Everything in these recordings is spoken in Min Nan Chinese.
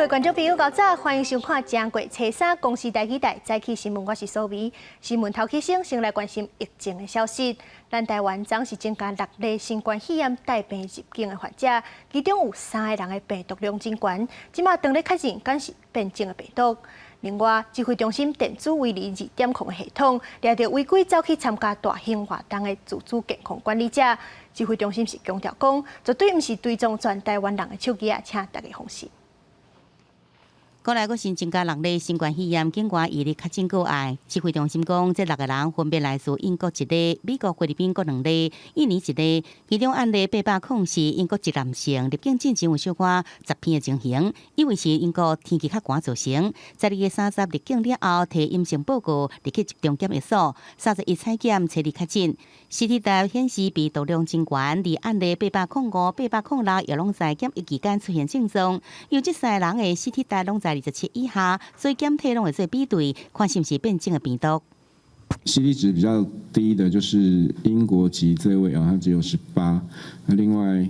觀眾朋友，較早歡迎收看《正月初三公視台語台早起新聞》，我是蘇眉。新聞頭起先，先來關心疫情的消息。咱台灣昨是增加六例新冠肺炎帶病入境的患者，其中有三个人的病毒量真懸，這馬當咧確認敢是變種的病毒。另外，指揮中心電子圍籬2.0的系統，掠著違規走去參加大型活動的自主健康管理者。指揮中心是強調講，絕對毋是追蹤全台灣人的手機啊，請大家放心。國內閣新增加六例新冠肺炎境外移入確診個案，指揮中心講，這六個人分別來自英國一例、美國、菲律賓各兩例、印尼一例。其中案例804是英國籍男性，入境進前有小可疾病的情形，以為是英國天氣較寒造成。在2月30入境了後，提陰性報告入去集中檢疫所，31採檢初二確診。CT 值顯示病毒量真懸，而案例805、806也攏在檢疫期間出現症狀。因為這三個人的 CT 值攏在27以下，所以檢體攏會做比對，看是毋是變種的病毒。 CT 值比較低的就是英國籍這位啊，他只有18。那另外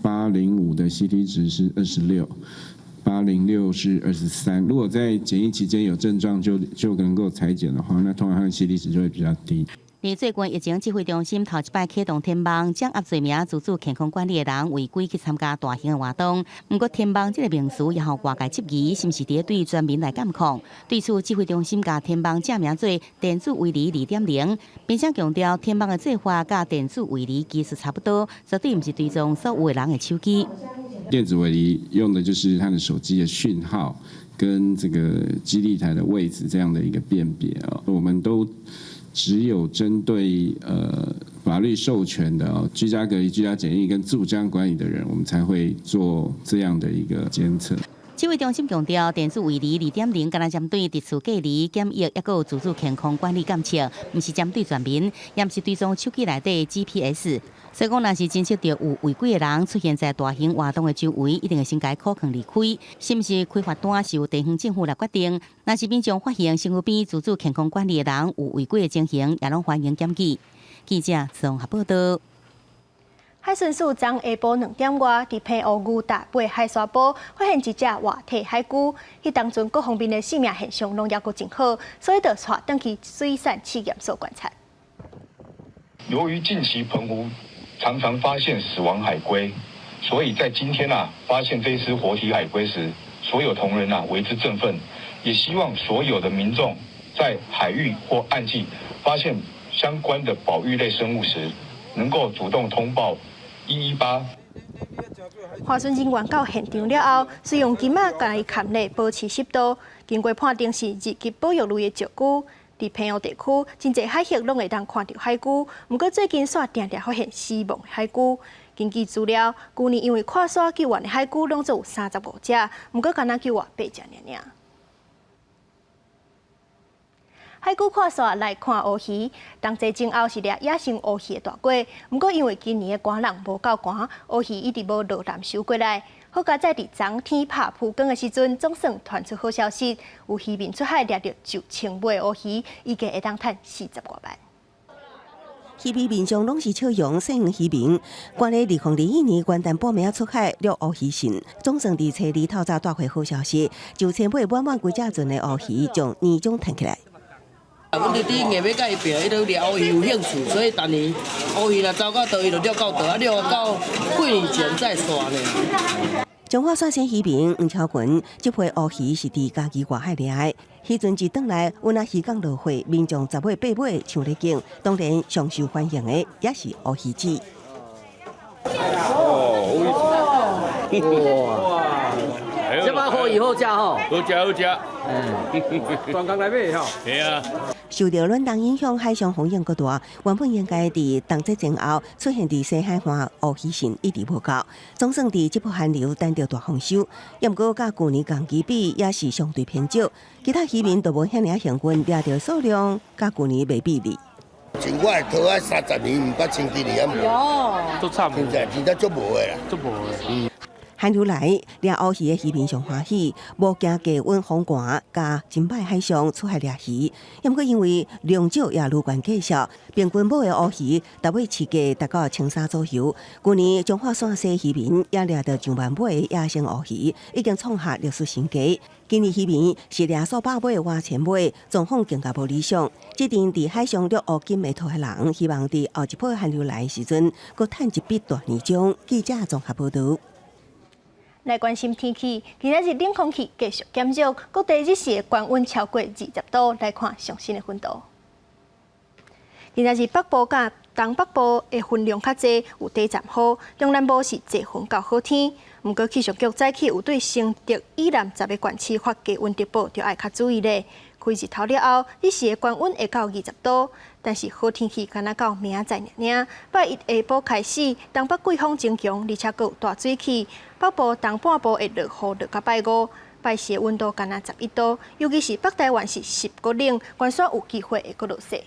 805的 CT 值是26，806是23。如果在檢疫期間有症狀就能夠採檢的話，那通常他的 CT 值就會比較低。而最近疫情指揮中心頭一擺啟動天網，掌握罪名自主健康管理的人違規去參加大型的活動。毋過天網這個名詞也予外界質疑，是毋是佇對全民來監控？對此，指揮中心共天網正名做電子圍籬2.0，並且強調天網的做法佮電子圍籬其實差不多，絕對毋是追蹤所有的人的手機。電子圍籬用的就是他的手機的訊號跟這個基地台的位置這樣的一個辨別啊，我們都只有針對法律授權的哦，居家隔離、居家檢疫跟住家管理的人，我們才會做這樣的一個監測。指揮中心強調，電子圍籬2.0敢若針對佇厝隔離檢疫，抑閣有自主健康管理監測，毋是針對全民，也毋是追蹤手機內底 GPS。所以講，若是偵測到有違規的人出現在大型活動的周圍，一定會先共扣囥離開。是毋是開罰單是由地方政府來決定。若是民眾發現身軀邊自主健康管理的人有違規的情形，也攏歡迎檢舉。記者綜合報道。海巡署昨下晡2點外，佇澎湖牛大尾海沙埔發現一隻活體海龜，彼當陣各方面的生命現象攏猶閣真好，所以就帶轉去水產試驗所觀察。由於近期澎湖常常發現死亡海龜，所以在今天啊發現這隻活體海龜時，所有同仁啊為之振奮，也希望所有的民眾在海域或岸際發現相關的保育類生物時，能夠主動通報118。華巡人員到現場了後，使用金仔共伊銜咧保持濕度，經過判定是二級保育類的石龜。佇澎湖地區，真濟海域攏會當看著海龜，毋過最近煞定定發現死亡的海龜。根據資料，舊年因為跨沙救援的海龜攏總有35隻，毋過敢若救援八隻爾爾。海龜跨沙來看烏魚，冬節前後是掠野生烏魚的大季。毋過因為今年的寒冷無夠寒，烏魚一直無落南游過來。好佳哉佇昨天拍曝光的時陣，總算傳出好消息，有漁民出海掠著上千尾烏魚，預計會當趁40外萬。漁民面上攏是笑容，細園漁民，關咧2021年元旦晡暝仔出海掠烏魚蜃，總算佇初二透早帶回好消息，上千尾滿滿規隻船的烏魚將年終趁起來。阮弟弟硬欲共伊拼，伊都掠烏魚有興趣，所以逐年烏魚若走到佗，伊就掠到佗，啊掠到過年前再煞呢。彰化線漁民黃超群，這批烏魚是佇嘉義外海掠的，漁船一轉來，有若漁港落貨，民眾十尾八尾搶咧揀，當然上受歡迎的也是烏魚子。哦，哇，這擺好魚好食吼，好食好食，專工來買吼。係啊。受著暖冬影響，海上風湧閣大，原本應該佇冬節前後出現佇西海岸烏魚蜃一直無到，總算佇這波寒流等著大豐收。也毋過佮舊年同期比，也是相對偏少。其他漁民都無遐爾幸運，掠著數量佮舊年袂比哩。像我的討仔30年毋捌清今年也無，足慘，現在真正足無的啦，足無的。寒流來，掠烏魚的漁民上歡喜，無驚低溫風寒，佮真歹海象出海掠魚。毋過因為量少也愈懸價數，平均尾的烏魚逐尾市價達到1300左右。舊年彰化線西漁民也掠著上萬尾的野生烏魚，已經創下歷史新高。今年漁民是掠數百尾倚千尾，狀況更加無理想。這陣佇海上掠烏金的討海人，希望佇後一波寒流來時陣，閣趁一筆大年終。記者綜合報導。來關心天氣，今仔日冷空氣繼續減弱，各地日時的高溫超過20度。來看上新的溫度。今仔日北部佮東北部的雲量較濟，有短暫雨；中南部是濟雲到好天。毋過氣象局早起有對新竹以南10个縣市發低溫特報，著愛較注意咧。開日頭了後，日時的高溫會到20度，但是好天氣干焦到明仔載爾爾。拜一下晡開始，東北季風增強，而且閣有大水汽，北部東半部會落雨落到拜五。拜四的溫度干焦11度，尤其是北台灣是濕閣冷，懸山有機會會閣落雪。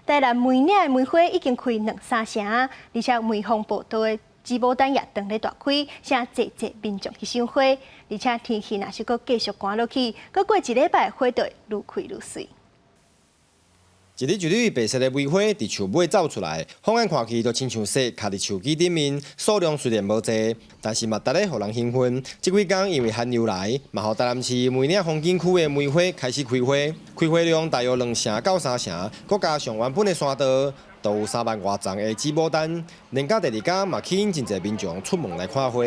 台南梅嶺的梅花已經開兩三成，而且梅峰步道的紫牡丹也當咧大開，誠濟濟民眾去賞花。而且天氣若是閣繼續寒落去，閣過一禮拜花就會愈開愈媠。一蕊一蕊白色的梅花佇樹尾走出來，放眼看去就親像雪卡佇樹枝頂面，數量雖然無濟，但是嘛逐咧予人興奮。這幾工因為寒流來，嘛予台南市梅嶺風景區的梅花開始開花，開花量大約2成到3成，閣加上原本的山道，都有3萬外叢的紫牡丹，連假第二工嘛吸引真濟民眾出門來看花。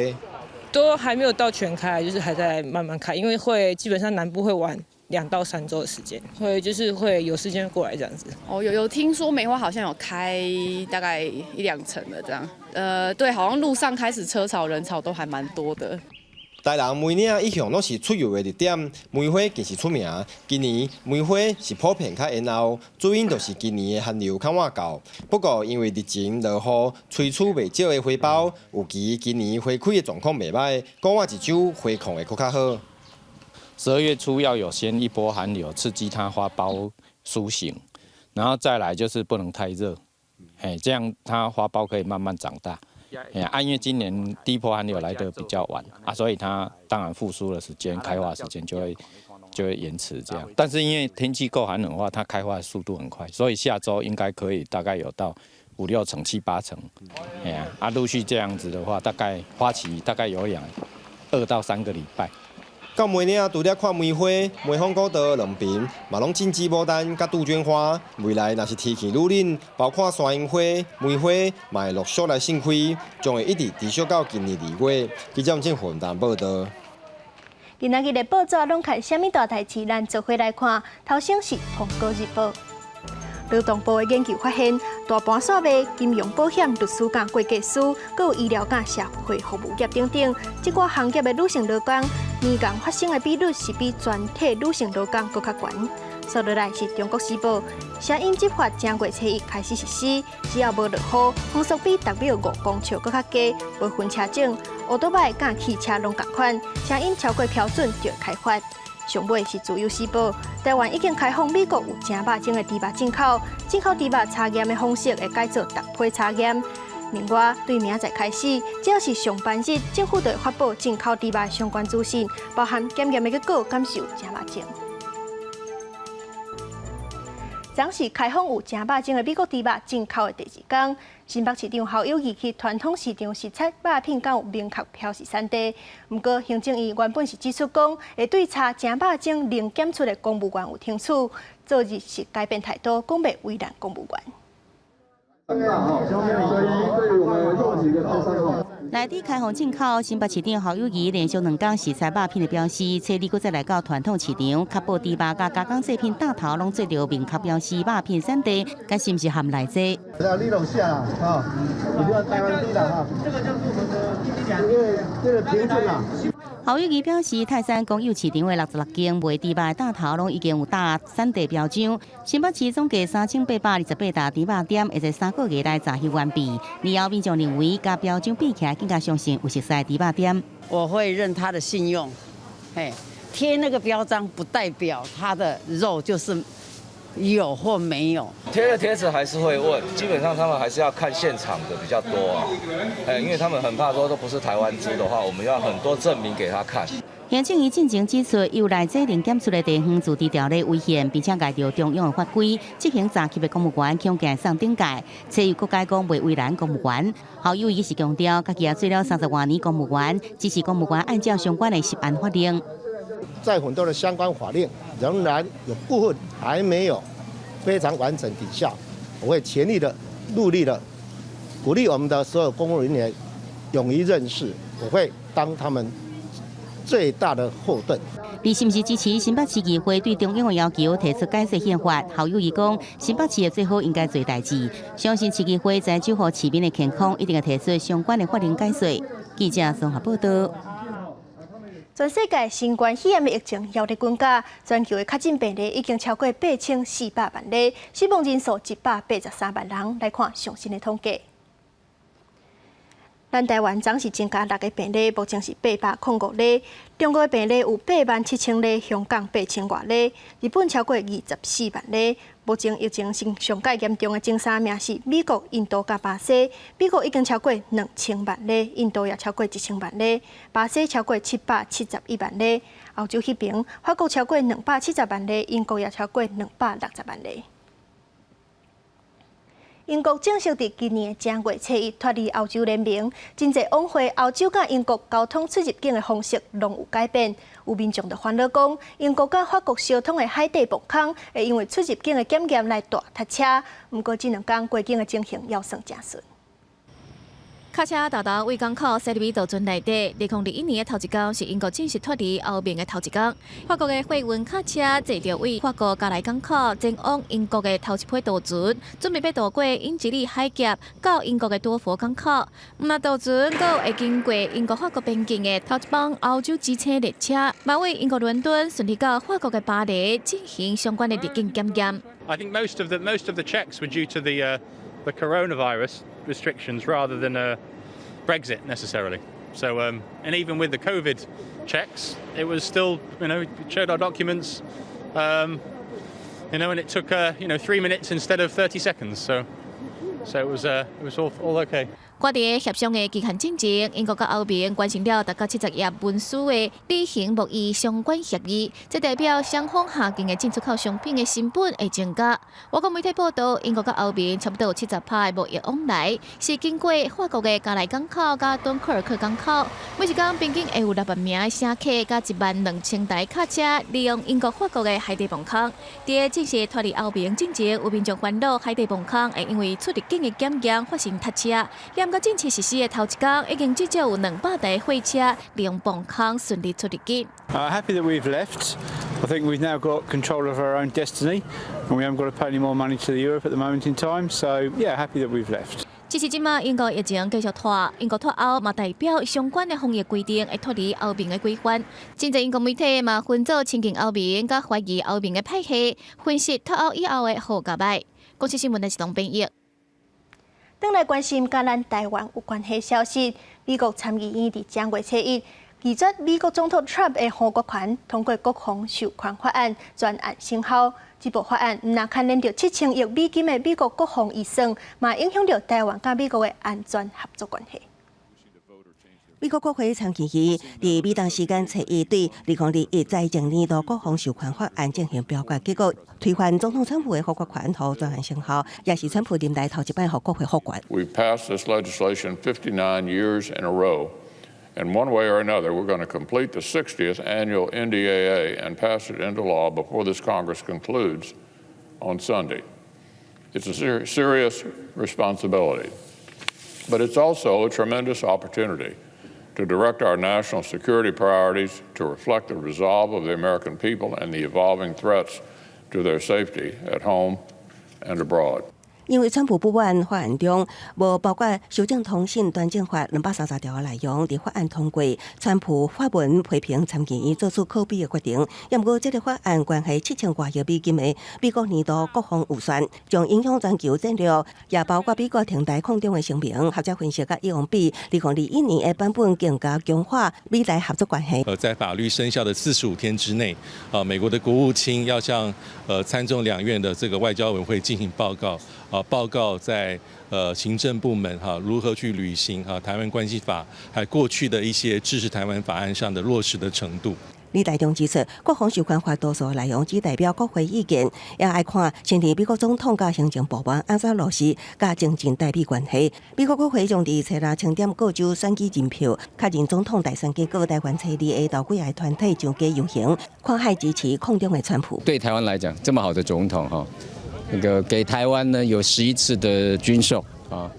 都還沒有到全開，就是還在慢慢開，因為會基本上南部會晚2到3週的時間，會就是會有時間過來這樣子。哦，有聽說梅花好像有開大概一兩成的這樣，對，好像路上開始車潮人潮都還蠻多的。台南梅嶺一向攏是出遊的熱點，梅花更是出名。今年梅花是普遍較延後，主因就是今年的寒流較晚到。不過因為日前落雨，吹出袂少的花苞，預期今年花開的狀況袂䆀，過晚一周花況會閣較好。12月初要有先一波寒流刺激它花苞甦醒，然後再來就是不能太熱，嘿，這樣它花苞可以慢慢長大。啊，因為今年第一波寒流來得比較晚啊，所以它當然復甦的時間、開花時間就會延遲這樣。但是因為天氣夠寒冷的話，它開花的速度很快，所以下周應該可以大概有到五六成、七八成。哎呀，啊，陸續這樣子的話，大概花期大概有2到3個禮拜。到梅嶺除了看梅花、梅峰古道兩邊嘛攏種紫牡丹佮杜鵑花。未來若是天氣愈冷，包括山櫻花、梅花，嘛會陸續來盛開，將會一直持續到今年2月。記者鄭雲丹報導。今仔日的報紙攏看啥物大代誌？咱做伙來看。頭先是《蘋果日報》。勞動部的研究發現，大盤煞賣金融保險、律師佮會計師，閣有醫療佮社會服務業等等，這寡行業的女性勞工，年仝發生的比率是比全體女性勞工閣較懸。紲落來是中國時報，聲音執法正月初一開始實施，只要無落雨，風速比逐秒5公尺閣較低，無分車種，歐多擺佮汽車攏仝款，聲音超過標準就會開罰。上尾是自由時報，台灣已經開放美國有誠肉種的豬肉進口，進口豬肉查驗的方式會改做逐批查驗。另外，對明仔載開始，只要是上班日，政府就會發布進口豬肉相關資訊，包含檢驗的結果，敢是有誠肉種。昨是開放有誠肉種的美國豬肉進口的第二工，新北市長侯友宜去傳統市場視察肉品敢有明確標示產地。毋過行政院原本是指出講，會對查誠肉種零檢出的公務員有懲處，昨日是改變態度，講袂為難公務員。所以對我們肉體的傷害。內地開放進口，新北市長侯友宜連續兩工視察肉品的標示，初二閣再來到傳統市場，確保豬肉佮加工製品罩頭攏做著明確標示肉品產地，佮是毋是含內這？啊，你攏寫啦，哈，你就台灣豬啦，哈。這個就是我們的這個憑證啦。侯友宜表示，泰山公有市場的66間賣豬肉的罩頭，攏已經有打產地標章。新北市總計3828沓豬肉店，會在3個月內查核完畢。然後民眾認為，佮標章比起來，更加相信有熟似豬肉店。我會認他的信用，嘿，貼那個標章不代表他的肉就是有或沒有。貼了貼紙還是會問，基本上他們還是要看現場的比較多啊，因為他們很怕說都不是台灣豬的話，我們要很多證明給他看。行政院進前指出，由內制定檢出的地方自治條例違憲，並且礙著中央的法規，執行查級的公務員恐驚送懲戒，所以閣改講袂為難公務員。侯友宜是強調，家己也做了30外年公務員，只是公務員按照相關的食安法令。在很多的相關法令仍然有部分還沒有非常完整底下，我會全力的、努力的鼓勵我們的所有公務人員勇於認識，我會當他們最大的後盾。你是毋是支持新北市議會對中央的要求提出改寫憲法？侯友宜講，新北市的做好應該做代誌，相信市議會在守護市民的健康，一定會提出相關的法令改寫。記者綜合報道。全世界新冠肺炎的疫情猶咧滾加，全球的確診病例已經超過8400萬例，死亡人數183萬人。來看上新的統計。咱台灣昨是增加六个病例，目前是805例。中國的病例有8萬7千例，香港8000外例，日本超過24萬例。目前疫情上上蓋嚴重的前三名是美國、印度佮巴西。美國已經超過2000萬例，印度也超過1000萬例，巴西超過771萬例。歐洲彼爿，法國超過270萬例，英國也超過260萬例。英國正式佇今年正月初一脫離歐洲聯盟，真濟往回歐洲佮英國交通出入境的方式攏有改變。有民眾就煩惱講，英國佮法國相通的海底磅空會因為出入境的檢驗來大塞車。毋過這兩工過境的情形猶算誠順。卡車沓沓對港口駛入去渡船內底，2021年的頭一工是英國正式脫離歐盟的頭一工。法國的貨運卡車坐著對法國加萊港口前往英國的頭一批渡船，準備欲渡過英吉利海峽到英國的多佛港口。毋但渡船，閣有會經過英國法國邊境的頭一班歐洲之星列車，嘛對英國倫敦順利到法國的巴黎進行相關的入境檢驗。 I think most of the checks were due to the coronavirus restrictions rather than Brexit necessarily. So, and even with the COVID checks, it was still, showed our documents, and it took 3 minutes instead of 30 seconds. So it was all okay. 掛佇協商的期限進前，英國佮歐盟完成了達到70頁文書的旅行貿易相關協議，這代表雙方下境的進出口商品的成本會增加。外國媒體報道，英國佮歐盟差不多有70%的貿易往來是經過法國的加萊港口佮敦克爾克港口，每一工平均會有6萬名的乘客佮1萬2千台卡車利用英國法國的海底磅空。佇正式脫離歐盟進前，有民眾煩惱海底磅空會因為出入境的檢驗發生塞車。毋過政策實施的頭一工，已經至少有200台貨車利用磅空順利出入境。 Happy that we've left. I think we've now got control of our own destiny, and we haven't got to pay any more money to the Europe at the moment in time. So yeah, happy that we've left. 只是這馬英國疫情繼續拖，英國脫歐嘛代表相關的防疫規定會脫離歐盟的規範。真濟英國媒體嘛分做親近歐盟佮懷疑歐盟的派系，分析脫歐以後的好佮歹。公視新聞的自動編譯。轉來關心佮咱台灣有關係消息，美國參議院佇正月初一議決美國總統 Trump 的否決權通過國防授權法案全案生效。這部法案毋但牽連著7000億美金的美國國防預算，嘛影響著台灣佮美國的安全合作關係。美國國會參議院佇美東時間初一對2021財政年度國防授權法案進行表決，結果推翻總統川普的否決權，予全案生效，也是川普任內頭一擺予國會否決。 We've passed this legislation 59 years in a row, and one way or another, we're going to complete the 60th annual NDAA and pass it into law before this Congress concludes on Sunday. It's a serious responsibility, but it's also a tremendous opportunity to direct our national security priorities to reflect the resolve of the American people and the evolving threats to their safety at home and abroad. 因為川普不滿法案中無包括修正通信專政法230條的內容，佇法案通過，川普發文批評參議院做出可比的決定。毋過，這个法案關係7000外億美金的美國年度國防預算，將影響全球戰略，也包括美國停台抗中的聲明。學者分析，佮以往比，2021年的版本更加強化美台合作關係。在法律生效的45天之內，啊，美國的國務卿要向參眾兩院的這個外交委員會進行報告。啊，報告在行政部門哈如何去履行哈台灣關係法，還有過去的一些支持台灣法案上的落實的程度。李大中指出，國防授權法多數內容只代表國會意見，也愛看新任美國總統佮行政部門按怎落實佮增進台美關係。美國國會將佇初六清點各州選舉人票，確認總統大選結果。台灣初二下晝幾个團體上街遊行，看海支持抗中的川普。對台灣來講，這麼好的總統哈。那個給台灣呢有11次的軍售啊，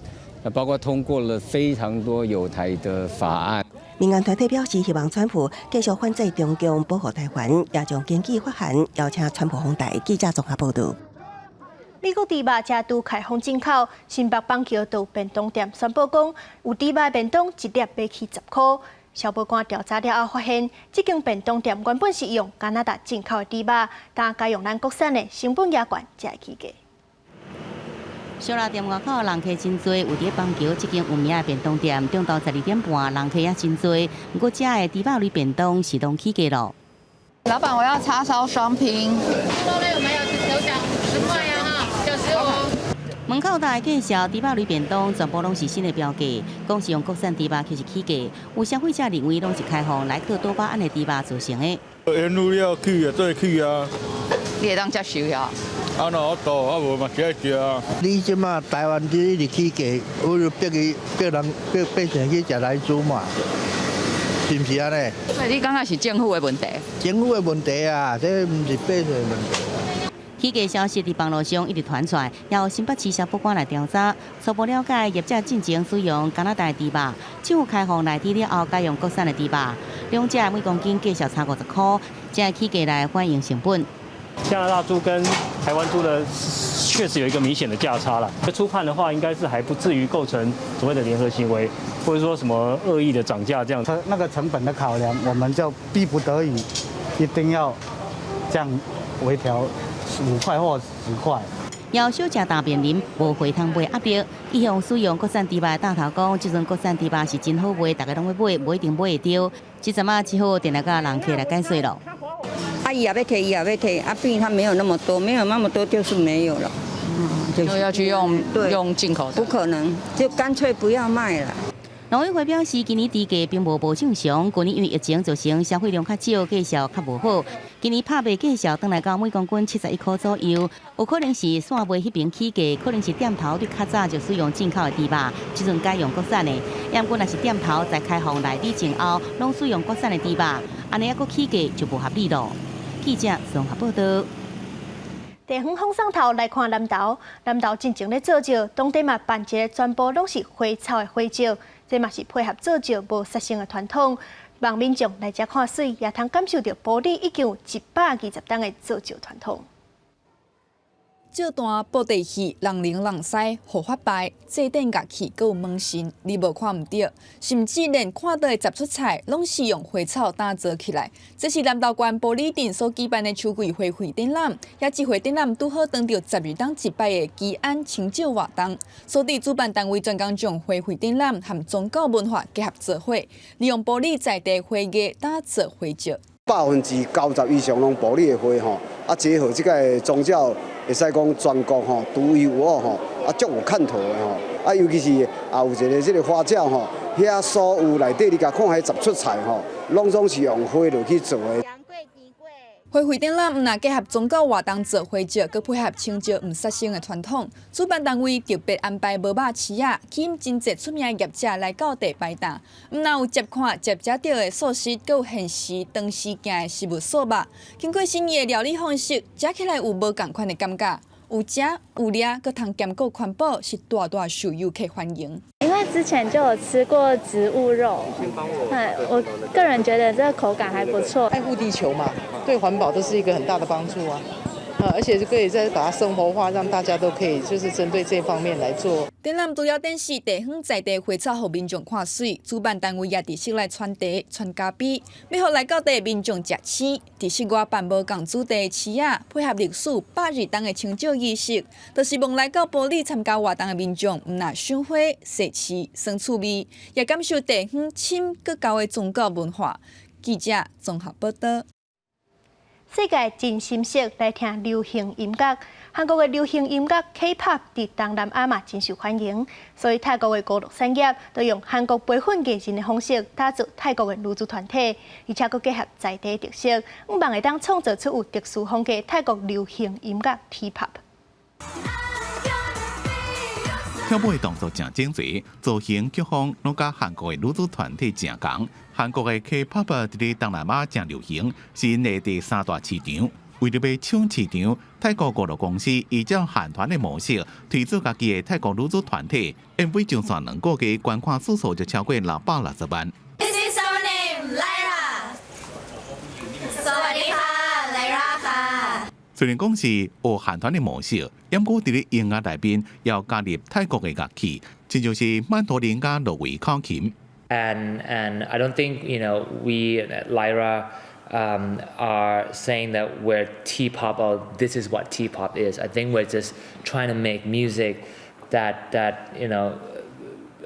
那包括通過了非常多友台的法案。民間團體表示，希望川普繼續反制中共，保護台灣，也將根據法案邀請川普訪台。記者綜合報道。美國豬肉才拄開放進口，新北板橋就有便當店宣布講，有豬肉便當一粒欲起10箍。消保官調查了後發現，這間便當店原本是用加拿大進口的豬肉，但改用咱國產的，成本也懸，才會起價。燒肉店外口人客真濟，有佇板橋這間有名的便當店，中晝12點半人客也真濟。毋過，遮的豬肉類便當是攏起價囉。老闆，我要叉燒雙拼。肉類我們有有講10塊啊，哈，95。門口大介紹豬肉類便當，全部攏是新的標價，講是用國產豬肉，其實起價。有消費者認為攏是開放萊克多巴胺的豬肉造成的。原物料起啊，做起啊。你會當接受呀？啊，若有度，啊無嘛是愛食啊。你這馬台灣豬一直起價，我就逼伊逼人逼百姓去食萊豬嘛，是毋是按呢？所以你感覺是政府的問題？政府的問題啊，這毋是百姓的問題。起價消息佇網路上一直傳出來，也有新北市消保官來調查，初步了解業者進前使用加拿大豬肉，政府開放內地了後改用國產的豬肉，兩者每公斤價數差50箍，才會起價來反映成本。加拿大豬跟台灣豬的確實有一個明顯的價差啦。初判的話，應該是還不至於構成所謂的聯合行為，或者說什麼惡意的漲價這樣。那個成本的考量，我們就逼不得已一定要這樣微調5塊或10塊。有小食大面臨無貨通賣壓力，一向使用國產豬肉的大頭講，這陣國產豬肉是真好賣，大家攏欲買，無一定買會著。這陣仔只好定來佮人客來解說囉。啊伊也欲提，伊也欲提，啊，畢竟他沒有那麼多，沒有那麼多就是沒有了。就要去用進口的，不可能，就乾脆不要賣了。農委會表示，今年豬價並無正常，舊年因為疫情造成消費量較少，價數較無好。今年拍賣價數轉來到每公斤71箍左右，有可能是線賣彼邊起價，可能是店頭對較早就使用進口的豬肉，這陣改用國產的。毋過若是店頭在開放內地前後，攏使用國產的豬肉，按呢猶閣起價就無合理囉。記者綜合報道。地方放送頭來看南投，南投進前咧做醮，當地嘛辦一个全部攏是花草的花轎，這嘛是配合做醮無殺生的傳統。望民眾來遮看媠，也通感受著埔里已經有120冬的做醮傳統。醮壇布袋戲、人龍人狮、護法牌、祭典樂器，閣有門神，你無看毋著，甚至連看到的十出菜，攏是用花草打造起來。這是南投縣埔里鎮所舉辦的秋季花卉展覽，也這回展覽拄好當著12冬一擺的祈安清醮活動。所以主辦單位專工將花卉展覽和宗教文化結合做伙，利用埔里在地花藝打造花轎。90%以上攏埔里的花吼，啊結合這个宗教，會使講全國吼獨一無二吼，啊足有看頭的吼，啊尤其是也有一个這个花轎吼，遐所有內底你共看彼十出菜吼，攏總是用花落去做的。花卉展覽毋但結合宗教活動做花轎，閣配合清醮毋殺生的傳統。主辦單位特別安排無肉市仔，吸引真濟出名業者來到地擺檔。毋但有捷看、捷食著的素食，閣有限時長時間的食物素肉。經過新意的料理方式，食起來有無仝款的感覺。有食有掠，閣通兼顧環保，是大大受遊客歡迎。因為之前就有吃過植物肉，我個人覺得這個口感還不錯。愛護地球嘛，對環保都是一個很大的幫助啊。而且就可以再把它生活化，讓大家都可以就是針對這方面來做。展覽除了展示地方在地花草，予民眾看媠，主辦單位也佇室內傳茶、傳咖啡，欲予來到地民眾食糋。佇室外辦無仝主題市仔，配合歷史百二冬的清酒儀式，就是望來到埔里參加活動的民眾，毋但賞花、踅市、耍趣味，也感受地方深閣厚的宗教文化。記者綜合報道。世界真心適來聽流行音樂，韓國的流行音樂 K-pop 佇東南亞嘛真受歡迎，所以泰國的娛樂產業都用韓國培訓藝人的方式打造泰國的女子團體，而且閣結合在地特色，向望會當創造出有特殊風格泰國流行音樂 T-pop。跳舞的動作誠整齊，造型曲風攏佮韓國的女子團體誠仝。韓國的 K-pop 佇咧東南亞誠流行，是𪜶的第三大市場。為著欲搶市場，泰國娛樂公司依照韓團的模式推出家己的泰國女子團體，MV 上線兩個月，觀看次數就超過660萬。 This is our name, Lyra. สวัสดีค่ะ Lyra ค่ะ雖然講是學韓團的模式，毋過佇咧音樂內面也加入泰國的樂器，親像是曼陀林佮挪威口琴。 And I don't think we at Lyra are saying that we're T-pop or this is what T-pop is. I think we're just trying to make music that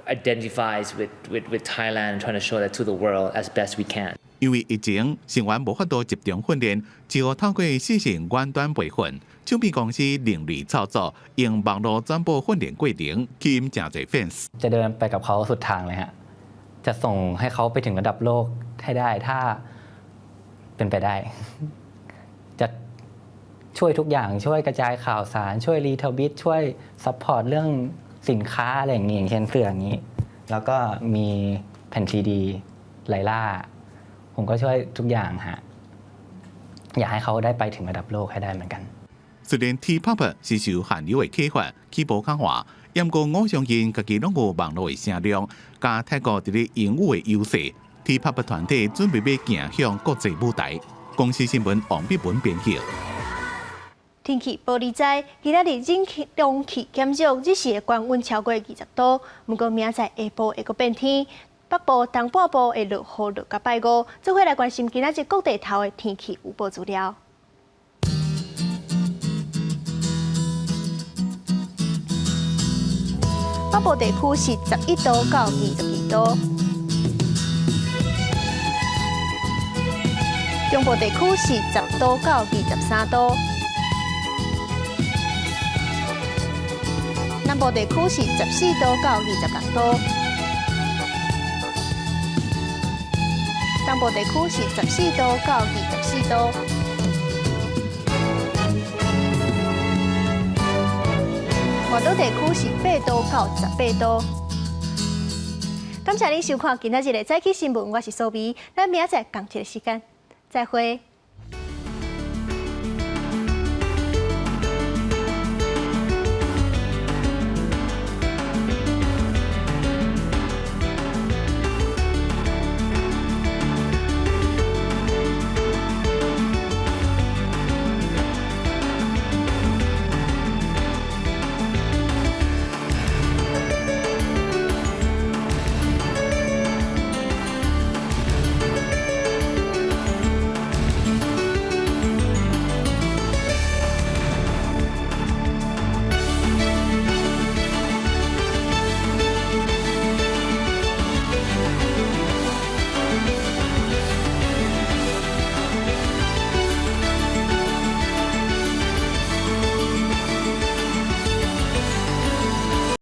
identifies with Thailand and trying to show that to the world as best we can. 因為疫情，成員無法度集中訓練，只好透過視訊遠端培訓。唱片公司另類操作，用網路轉播訓練過程，吸引誠濟 fans。 จะเดินไปกับเขาสุดทางเลยฮะจะส่งให้เขาไปถึงระดับโลกให้ได้ถ้าเป็นไปได้ จะช่วยทุกอย่างช่วยกระจายข่าวสาร ช่วย retweet ช่วย support เรื่องสินค้าอะไรอย่างงี้อย่างเช่นเสื้ออย่างนี้ แล้วก็มีแผ่นซีดี Lyra ผมก็ช่วยทุกอย่างฮะอยากให้เขาได้ไปถึงระดับโลกให้ได้เหมือนกัน 雖然 T-pop 是受韓流的啟發，起步較晚，毋過我相信家己攏有網路的聲量，佮泰國佇咧英語的優勢，T-pop 團體準備欲行向國際舞台。公視新聞王碧文編輯。天氣報你知，今仔日冷氣空氣減弱，日時的高溫超過20度。毋過明仔載下晡會閣變天，北部、東半部會落雨落到拜五。做伙來關心今仔日各地頭的天氣預報資料。北部地區是11度到22度，中部地區是10度到23度，南部地區是14度到26度，東部地區是14度到24度。外島地區是8度到18度。感謝您收看今仔日的早起新聞，我是蘇美，咱明仔載仝一个時間，再會。